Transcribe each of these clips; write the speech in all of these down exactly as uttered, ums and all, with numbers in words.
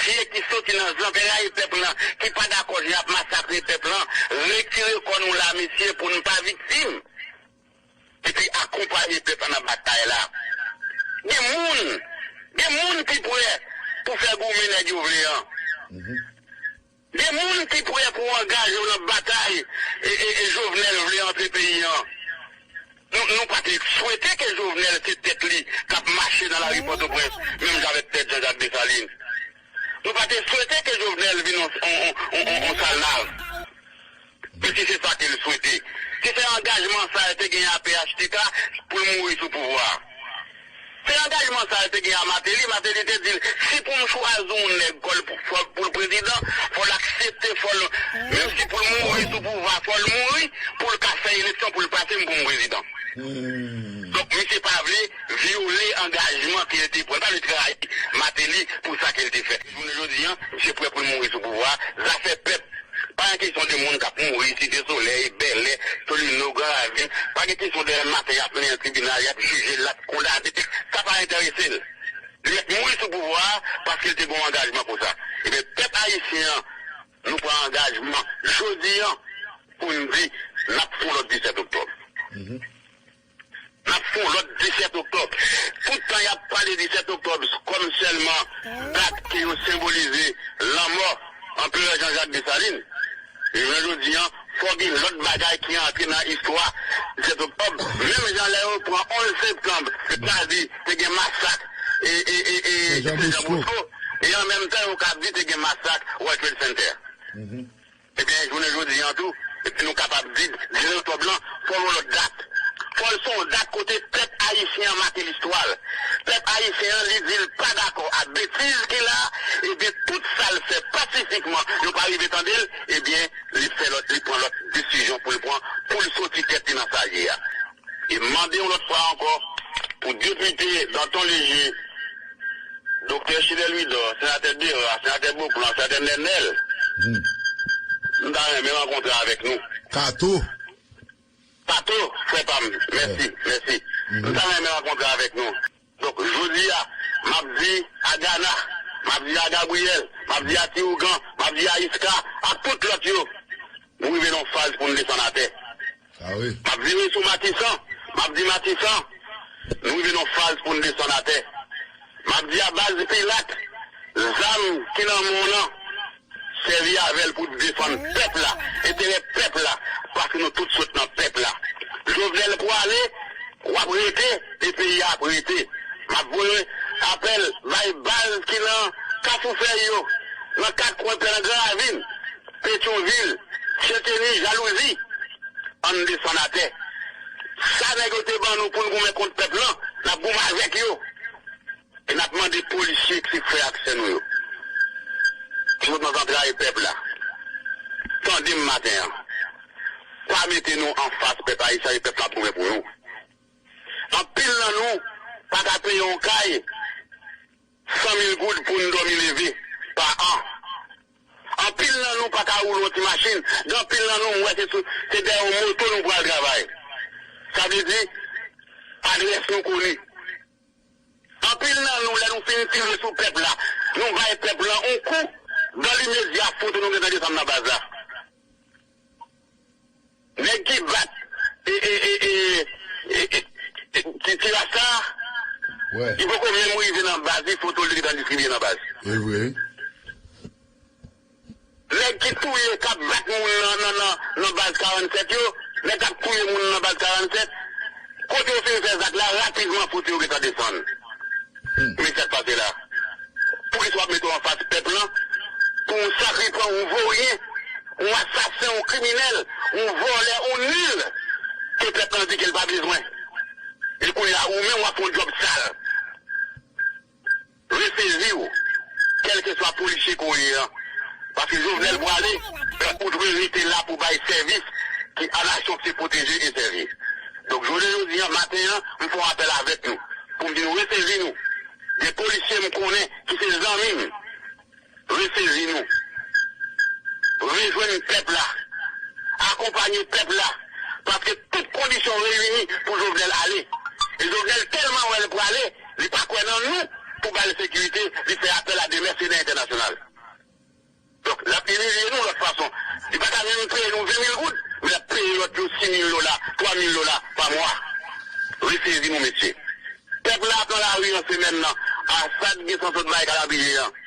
Mesye ki soti nan zantray pèp lan, ki pa dakò jan y ap masakre pèp lan, retire kò nou la, mesye, pou n pa viktim. Epi akonpanye pèp la nan batay la. Gen moun, gen moun ki prè pou fè goumen nèg yo vle an. Gen moun ki prè pou angaje yo nan batay e, e, e Jovenel vle antre peyi an. Nou, nou pa te swete ke Jovenel se tèt li k ap mache nan lari Pòtoprens, menm jan avèk tèt Jean Jacques Dessalines. Nou pa te swete ke Jovenel vin on, on, on, on, on, on salnav. Men si se sa ke l swete, si se angajman sa a te genyen a P H T K pou l mouri sou pouvwa a. Se angajman sa a te genyen a Martelly. Martelly te di l, si pou m chwazi yon nèg kò l pou, fò, pou l prezidan, fò l aksepte, fò l, menm si pou l mouri sou pouvwa, fò l mouri, pou l ka fè eleksyon, pou l pase m pou m prezidan. Donk, misye pa vle vyole angajman ke l te pran. Li pa vle trayi Martelly pou sa ke l te fè. Jounen jodi a, misye prè pou l mouri sou pouvwa a. Zafè pèp. Pa gen kesyon de moun k ap mouri Site Solèy, Bèlè, Solino, Gran Ravin. Pa gen kesyon de lè maten y ap mennen nan tribinal, y ap jije l, l ap kondane. Sa pa enterese l. Li mèt mouri sou pouvwa a paske l te gen yon angajman konsa. Ebyen, pèp ayisyen an, nou pran angajman jodi a pou n di n ap fè yon lòt disèt oktòb. N ap fè yon lòt disèt oktòb. Tout tan y ap pale disèt oktòb kòm sèlman dat ke yo senbolize lanmò Anperè Jean Jacques Dessalines. Jounen jodi a, fò gen lòt bagay ki antre nan istwa disèt oktòb. Menm jan lè yo pran onz septanm, yo ka di te gen masak e, e, e, e, Jan Bosko, e an menm tan yo ka di te gen masak World Trade Center. Ebyen, jounen jodi a tou, epi nou kapab di, disèt oktòb lan, fò l yon lòt dat. Fò l se yon dat kote pèp ayisyen an make listwa l. Pèp ayisyen an, li di l pa dakò ak betiz ki la, ebyen, tout sa l fè pasifikman, yo pa rive tande l, ebyen, li fè lòt, li pran lòt desizyon pou l pran, pou l soti tèt li nan sa l ye a. E mande yon lòt fwa ankò, pou depite Danton Léger, Doktè Chidè Louidor, senatè Dera, senatè Beauplan, senatè Nènèl, m ta renmen rankontre avèk nou. Kato. Kato, frè pa m, mèsi, mèsi. M ta renmen rankontre avèk nou. Donk, jodi a, m ap di a Gana, m ap di a Gabriyèl, m ap di a Ti Ougan, m ap di a Iska, ak tout lòt yo, nou rive nan yon faz pou n desann atè. M ap vire sou Matisan, m ap di Matisan, nou rive nan yon faz pou n desann atè. M ap di a baz Pilat, zam ki nan men w lan, sèvi avè l pou defann pèp la, enterè pèp la, paske nou tout sot nan pèp la. Jovenel pwale, w ap rete, e peyi a ap rete. M ap voye apèl bay baz ki nan Kafou Fèy yo, nan kat kwen pè nan Gran Ravin, Petyonvil, Chenteni, Jalouzi. Ann desann atè. Sa nèg yo te ban nou pou n goumen kont pèp lan, n ap goumen avèk yo. E n ap mande polisye ki se frè ak sè nou yo, ki sot nan zantray pèp la, tande m maten an. Pa mete nou anfas pèp ayisyen e pèp la ap goumen pou nou. Anpil nan nou pa ka peye yon kay san mil goud pou n dòmi leve pa an. Anpil nan nou pa ka woule yon ti machin. Gen anpil nan nou, m wè se sou, se dèyè yon moto nou pral travay. Sa vle di, adrès nou koni. Anpil nan nou, lè nou fin tire sou pèp la, nou bay pèp lan yon kou, dan limedya, foto nou gentan desann nan baz la. Nèg ki bat e, e, e, e, e, e, e, ti, ti rasta a, li poko menm rive nan baz li, foto l gentan distribiye nan baz. E vre. Nèg ki touye, k ap bat moun nan, nan, nan, nan baz karannsèt yo, nèg k ap touye moun nan baz karannsèt, kote yo fin fè zak la, rapidman foto yo gentan desann. Men sa k pase la. Poukisa w ap mete w anfas pèp lan pou yon sakripan, yon voryen, yon asasen, yon kriminèl, yon vòlè, yon nil ke pèp lan di ke l pa bezwen? E kounye a, ou menm w ap fè yon djòb sal. Resezi w, kèlkeswa polisye ke w ye an. Paske Jovenel pwale, ou dwe rete la pou bay sèvis ki a nasyon ki se pwoteje e sèvi. Donk, jounen jodi an, maten an, m fè yon apèl avèk nou, pou m di nou resezi nou. Gen polisye m konnen ki se zanmi m. Resezi nou. Rejwenn pèp la. Akonpanye pèp la. Paske tout kondisyon reyini pou Jovenel ale. E Jovenel tèlman wè l prale, li pa kwè nan nou. pou ba l sekirite, li fè apèl a de mèsenè entènasyonal. Donk, l ap imilye nou lòt fason. Li pa ka menm peye nou ven mil goud, men l ap peye lòt yo sis mil dola, twa mil dola pa mwa. Resezi nou, mesye. Pèp la ap nan lari an semèn nan. Asad gen san sot bay kalandriye an.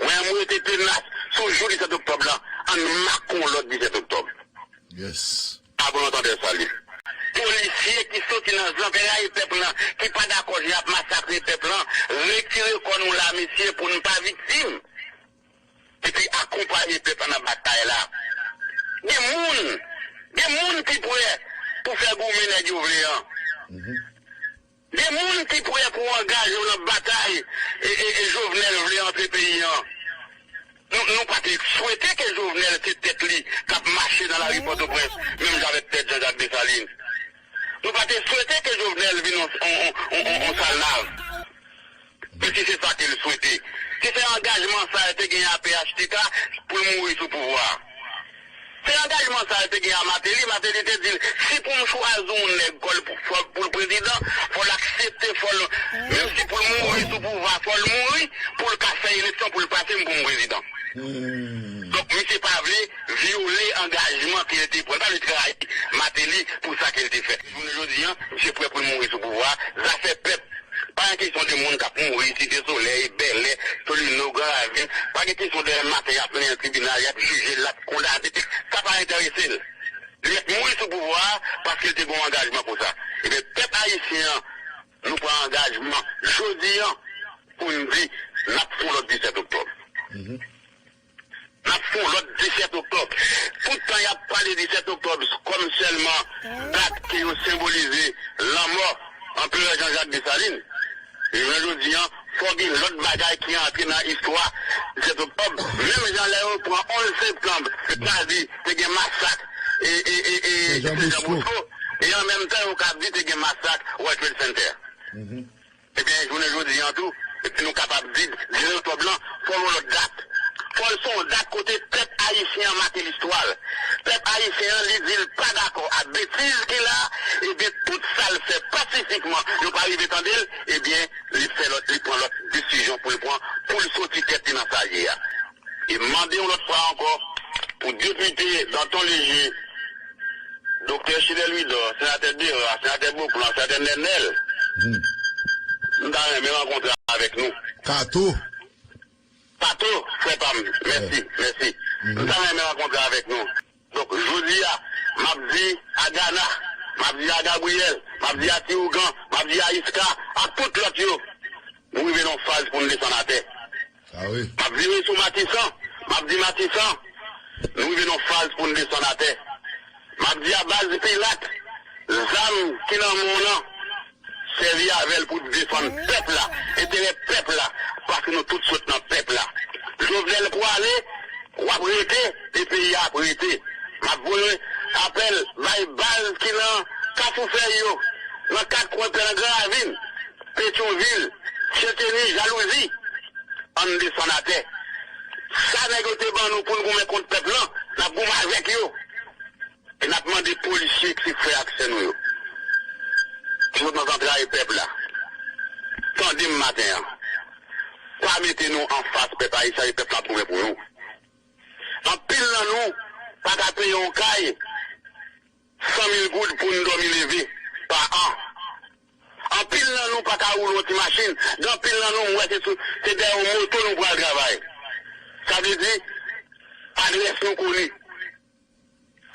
Mwen, m rete tenas sou jou disèt oktòb la. Ann make yon lòt disèt oktòb. Yes. Abon antandè sali. Polisye ki soti nan zantray pèp lan, ki pa dakò jan y ap masakre pèp lan, retire kò nou la, mesye, pou n pa viktim. Epi akonpanye pèp la nan batay la. Gen moun, gen moun ki prè pou fè goumen nèg yo vle an. Gen moun ki prè pou angaje yo nan batay e, e, e Jovenel vle antre peyi an. Nou, nou pa te swete ke Jovenel se tèt li k ap mache nan lari Pòtoprens, menm jan avèk tèt Jean Jacques Dessalines. Nou pa te swete ke Jovenel vin on, on, on, on, on Salnav. Men si se sa ke l swete, si se angajman sa a te gen a P H T K pou l mouri sou pouvwa a. Se angajman sa a te gen a Martelly. Martelly te di l, si pou m chwazi yon nèg kò l pou, fò, pou l prezidan, fò l aksepte, fò l, menm si pou l mouri sou pouvwa, fò l mouri, pou l ka fè eleksyon, pou l pase m pou m prezidan. Donk, misye pa vle vyole angajman ke l te pran. L pa vle trayi Martelly pou sa ke l te fè. Jounen jodi a, misye prè pou l mouri sou pouvwa a. Zafè pèp. Pa yon kesyon de moun k ap mouri Site Solèy, Bèlè, Solino, Gran Ravin. Pa gen kesyon demen maten y ap mennen l tribinal, y ap jije l, l ap kondane. Sa pa enterese l. Li mèt mouri sou pouvwa a paske l te gen yon angajman pou sa. Ebyen, pèp ayisyen an, nou pran angajman jodi a pou n di n ap fè yon lòt disèt oktòb. N ap fè yon lòt disèt oktòb. Tout tan y ap pale disèt oktòb kòm sèlman dat ke yo senbolize lanmò Anperè Jean Jacques Dessalines, jounen jodi a, fò gen lòt bagay ki antre nan istwa disèt oktòb. Menm jan lè yo pran onz septanm, yo ta di te gen masak e, e, e, e Sent Jan Bosko, e an menm tan yo ka di te gen masak World Trade Center. Ebyen, jounen jodi a tou, epi nou kapab di, disèt oktòb lan, fò l yon lòt dat. Fò l se yon dat kote pèp ayisyen an make listwa l. Pèp ayisyen an, li di l pa dakò a betiz ki la, ebyen, tout sa l fè pasifikman, yo pa rive tande l, ebyen, li fè lòt, li pran lòt desizyon pou l pran, pou l soti tèt li nan sa l ye a. E mande yon lòt fwa ankò pou depite Danton Leger, Doktè Chilè Louidor, Senatè Dera, Senatè Beauplan, Senatè Nènèl, m ta renmen rankontre avèk nou. Kato. Kato, frè pa m, mèsi, mèsi. M ta renmen rankontre avèk nou. Donk, jodi a, m ap di a Gana, m ap di a Gabriel, m ap di a Ti Ougan, m ap di a Iska, ak tout lòt yo, nou rive nan faz pou n desann atè. M ap vire sou Matisan, m ap di Matisan, nou rive nan faz pou n desann atè. M ap di a baz Pilat, zam ki nan men w lan, sèvi avè l pou defann pèp la, enterè pèp la, paske nou tout sot nan pèp la. Jovenel pwale, w ap rete, e peyi a ap rete. M ap voye apèl bay baz ki nan Kafou Fèy yo, nan kat kwen pè nan Gran Ravin, Petyonvil, Chenteni, Jalouzi, ann desann atè. Sa nèg yo te ban nou pou n goumen kont pèp lan, n ap goumen avèk yo. E n ap mande polisye ki frè ak sè nou yo, ki sot nan zantray pèp la, tande m maten an. Pa mete nou anfas pèp ayisyen e pèp la ap goumen pou nou. Anpil nan nou pa ka peye yon kay san mil goud pou n dòmi leve pa an. Anpil nan nou pa ka woule yon ti machin. Gen anpil nan nou, m wè se sou, se dèyè yon moto nou pral travay. Sa vle di, adrès nou koni.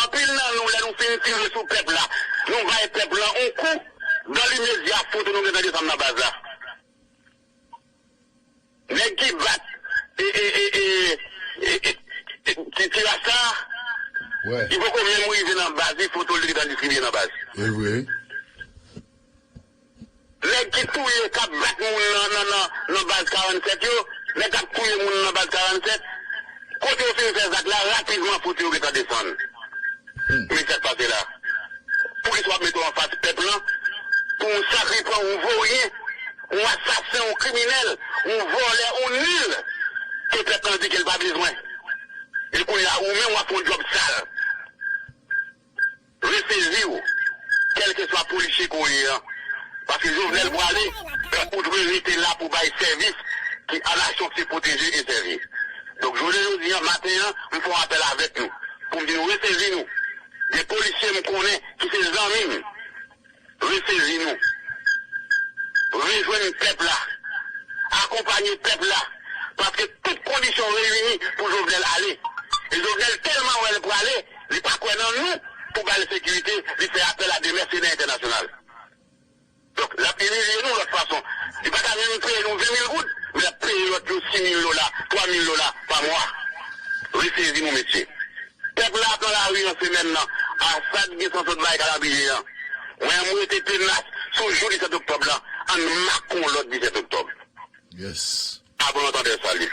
Anpil nan nou, lè nou fin tire sou pèp la, nou bay pèp la yon kou, dan limedya, foto nou gentan desann nan baz la. Nèg ki bat e, e, e, e, e, e, e, ti, ti rasta, li poko menm rive nan baz, li foto l gentan distribye nan baz. E vre. Nèg ki touye, k ap bat moun nan, nan, nan, nan baz karannsèt yo, nèg k ap touye moun nan baz karannsèt, kote yo fin fè zak la, rapidman foto yo gentan desann. Men sa k pase la. Poukisa w ap mete w anfas pèp lan pou yon sakripan, yon voryen, yon asasen, yon kriminèl, yon vòlè, yon nil ke pèp lan di ke l pa bezwen? E kounye a, ou menm w ap fè yon djòb sal. Resezi w, kèlkeswa polisye ke w ye an, w Paske Jovenel prale, ou dwe rete la pou bay sèvis ki a nasyon se pwoteje e sèvi. Donk, jounen jodi an, maten an, m fè yon apèl avèk nou pou m di nou resezi nou. Gen polisye m konnen ki se zanmi m. Resezi nou. Rejwenn pèp la. Akonpanye pèp la. Paske tout kondisyon reyini pou Jovenel ale. E Jovenel tèlman wè l prale, li pa kwè nan nou pou ba l sekirite, li fè apèl a de mèsenè entènasyonal. Donk, l ap imilye nou lòt fason. Li pa ka menm peye nou ven mil goud, men l ap peye lòt yo sis mil dola, twa mil dola pa mwa. Resezi nou, mesye. Pèp la ap nan lari an semèn nan. Asad gen san sot bay kalabriye an. Mwen, m rete tenas sou jou disèt oktòb la. Ann make yon lòt disèt oktòb. Yes. Avan nou tande sa li.